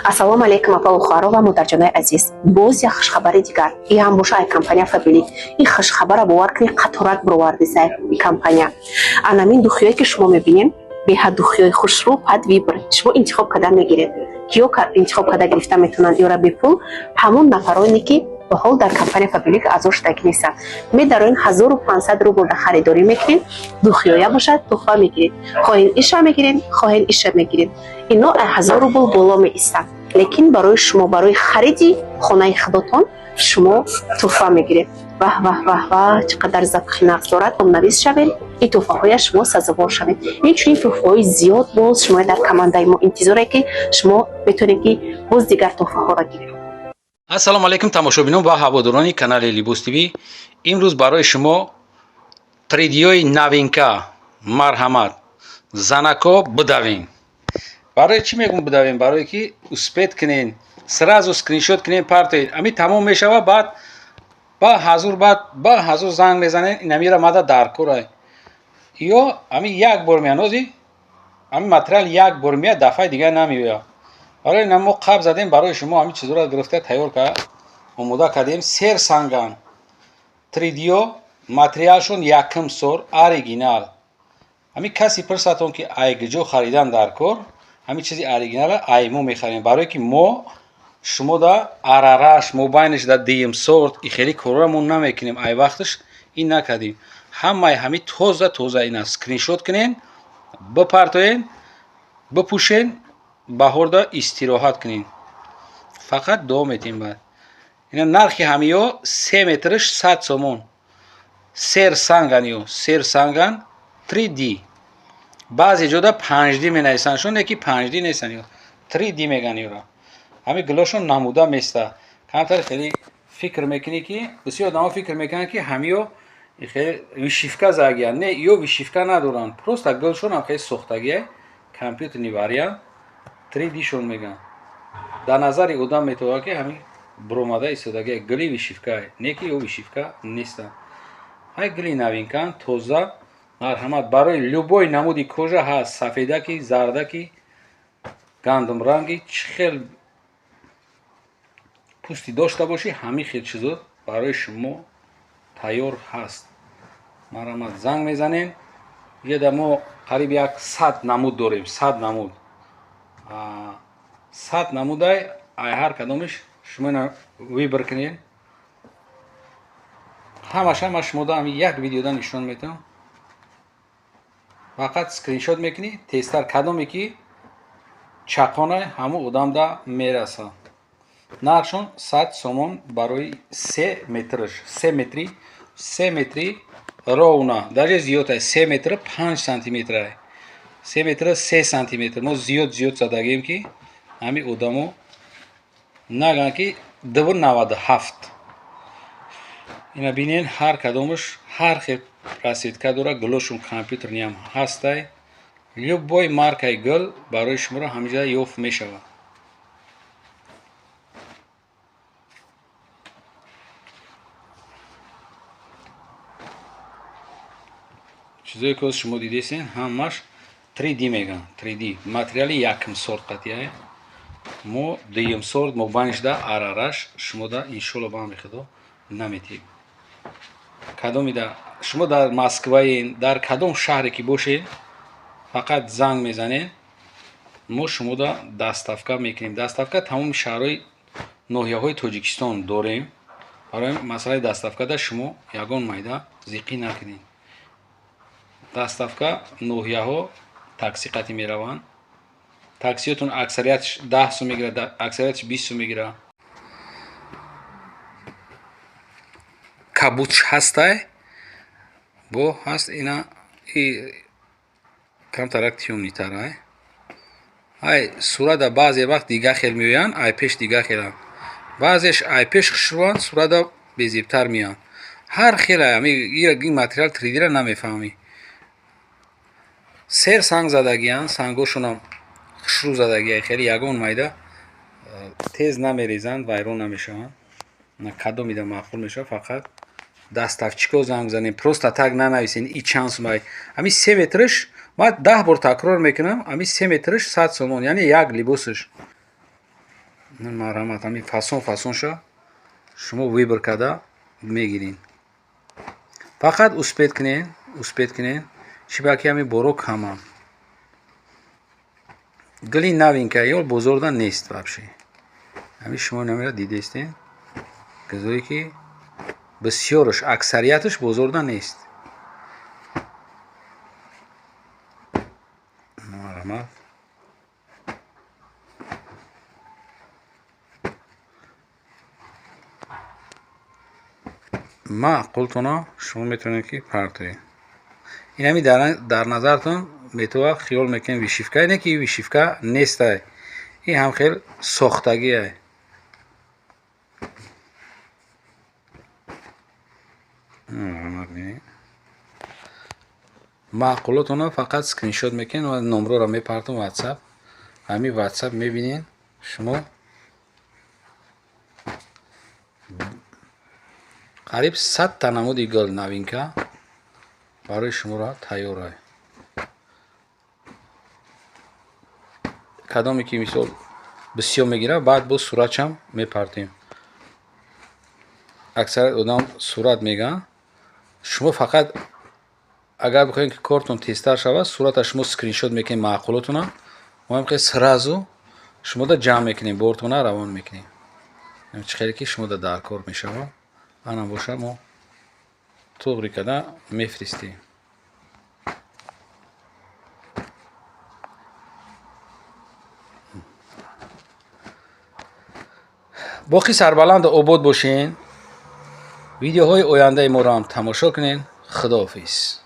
Ассалому алайкум, апа, хоҳаро ва модарҷонои азиз. Боз як хушхабари дигар. И ҳам боша ай компания Фаберлик. Ин хушхабара, бовар кунед, қаторак бировардисай и компания. Анамин духиҳое, ки шумо мебинем, беҳад духиҳои хушрӯ, под выбор. Шумо интихоб карда мегиред. Киё интихоб карда гирифта метавонанд ёра бепул? Ҳамон нафароне, ки то ҳол дар компания Фаберлик аъзо шудагӣ нестанд. Медароен, 1500 рубл да харидорӣ мекунед, духиёя бошад, туҳфа мегиред. Хоҳен, иша мегиред, хоҳен, иша мегиред. Ино 1000 рубл боло меистад, лекин барои шумо, барои хариди хонаи худотон, шумо туҳфа мегиред. Ваҳ, ваҳ, ваҳ, ваҳ, чӣ қадар запахи нағз дорад! Номнавис шавед, ин туҳфаҳоя шумо сазовор шавед. Инчунин туҳфаҳои зиёд боз шумо дар командаи мо интизоре, ки шумо метавонед, ки боз дигар туҳфаҳоро гиред. Ассалому алайкум, тамошобинон ва ҳаводорони канали Либос ТВ. Имрӯз барои шумо 3D-ҳои новинка. Марҳамат, занако, бидавем. Барои чӣ мегӯм бидавем? Барое ки успеть кунен, сразу скриншот кунен, партоед. Ами тамом мешава, баъд ба ҳазур, баъд ба ҳазур занг мезанен: инамира мада дар кора. Ё ами як бор меян, ози ами материал як бор меяд, дафъаи дигар намеояд. Барои ина мо қаб задем, барои шумо ҳамин чизҳоро гирифта, тайёр кард, омода кардем. Сер санган 3D-ё, материалшон якум сорт, оригинал. Ҳамин каси пурсатон, ки ай куҷо харидан дар кор, ҳамин чизи оригинала ай мо мехарем, барое ки мо шумо да арараш мобайнаш да дуюм сорт и хеле корора мо намекунем. Ай вақташ ин накардем. Ҳамаи ҳамин тоза тоза ина скриншот кунен, бипартоен, бипӯшен, баҳорда истироҳат кунед. Фақат дуо метем. Баъд ина нархи ҳамиё: 3 метрш 100 сомон. Сер санган, ё сер санган, 3D. Баъзе ҷода 5D менависанд, не ки 5D нестан, ё 3D меган. Ёра ҳами гулошон намуда места. Камтар хеле фикр мекунӣ, ки бисёр одамо фикр мекунанд, ки ҳамиё хеле вышивка загиянд. Не, ё вышивка надоранд, просто гулшонам хеле сохтагия, компьютерный вариант, 3D-шон мегӯянд. Дар назари одам метавонад, ки ҳамин буромада истодагия гули вышивка, не ки ё вышивка нестанд. Ҳай гули новинкаанд, тоза. Марҳамат, барои любой намуди кожа ҳаст: сафедаки, зардаки, гандумранги, чӣ хел пӯсти дошта бошӣ, ҳамин хел чизо барои шумо тайёр ҳаст. Марҳамат, занг мезанем. Иҷода мо қариб як 100 намуд дорем, 100 намуд, 100 намудай. Ай ҳар кадомиш шумо ина выбор кунед. Ҳамаша ма шумода ҳами як видеода нишон метавам. Фақат скриншот мекунӣ, тезтар кадоме ки чақона, ҳамун одамда мерасад. Нархшон 100 сомон барои 3 метрш, 3 метри, 3 метри ровно, даже зиёд, 3 метр 5 сантиметра, 3 метр 3 сантиметр. Мо зиёд зиёд задагем, ки ҳамин одамо нагӯянд, ки 2,97. Ина бинен, ҳар кадомаш ҳар хел расцветка дорад, гулошон компьютерный ам ҳастай. Любой маркаи гул барои шуморо ҳаминҷа ёфт мешавад. Чизое ки ҳозир шумо дидесен, ҳамаш 3D мегӯянд, 3D материали якум сорт қатъия. Мо дуюм сорт мобайнишда арараш шумода, иншолло, ба амри Худо, наметиҳем. Кадомида шумо дар Москваен, дар кадом шаҳре ки бошед, фақат занг мезанед, мо шумода доставка мекунем. Доставка тамоми шаҳрҳои ноҳияҳои Тоҷикистон дорем. Барои масъалаи доставкада шумо ягон майда зиқӣ накунед. Доставка ноҳияҳо такси қатъӣ мераванд. Таксиётон аксариятш 10 сум мегирад, аксариятш 20 сум мегирад. Кабудш ҳастай, бо ҳаст ина и камтарак тёмныйтарай. Ай сурада баъзе вақт дига хел меоянд, ай пеш дига хеланд. Баъзеш ай пеш хушрӯанд, сурада безебтар меоянд. Ҳар хела ин материал 3D-ра намефаҳмӣ. Сер санг задагиянд, сангошонам хушрӯ задагия, хеле ягон майда тез намерезанд, вайрон намешаванд. Кадомида маъқул мешавад, фақат доставщико занг занем, просто так нанависен и чанд сумай. Ҳамин 3 метрш, ман 10 бор такрор мекунам, ҳамин 3 метрш 100 сомон, яъне як либосаш. Марҳамат, ҳамин фасон фасонша шумо выбор карда мегирин. Фақат успеть кунен, успеть кунен, чӣ баки ҳамин боро камам. Гули новинка ё бозорда нест вообще. Ҳамин шумо намера дидестен. Гузое ки бисёрш, аксарияташ бозорда нест. Марҳамат. Маъқултона шумо метавонед ки партоед. Ин ҳами дар назартон метова хиёл мекунед вышивка, не ки вышивка нестай. Ин ҳам хел сохтагиай. Маъқулотона фақат скриншот мекунед ва номроро мепартон WhatsApp. Ҳамин WhatsApp мебинед шумо қариб 100 та намуди гул новинка барои шуморо тайёр. Кадоме ки мисол бисёр мегирад, баъд боз суратшам мепартем. Аксарият одам сурат мегӯянд. Шумо фақат агар бихоҳед ки кортон тезтар шавад, сурата шумо скриншот мекунед маъқулотона, мо ҳам сразу шумода ҷамъ мекунем, бортона равон мекунем. Чӣ хеле ки шумода дар кор мешавад, ана боша мо туғри карда мефиристем. Боқӣ сарбаланду обод бошен. Видеоҳои ояндаи моро ҳам тамошо кунед. Худоҳофиз.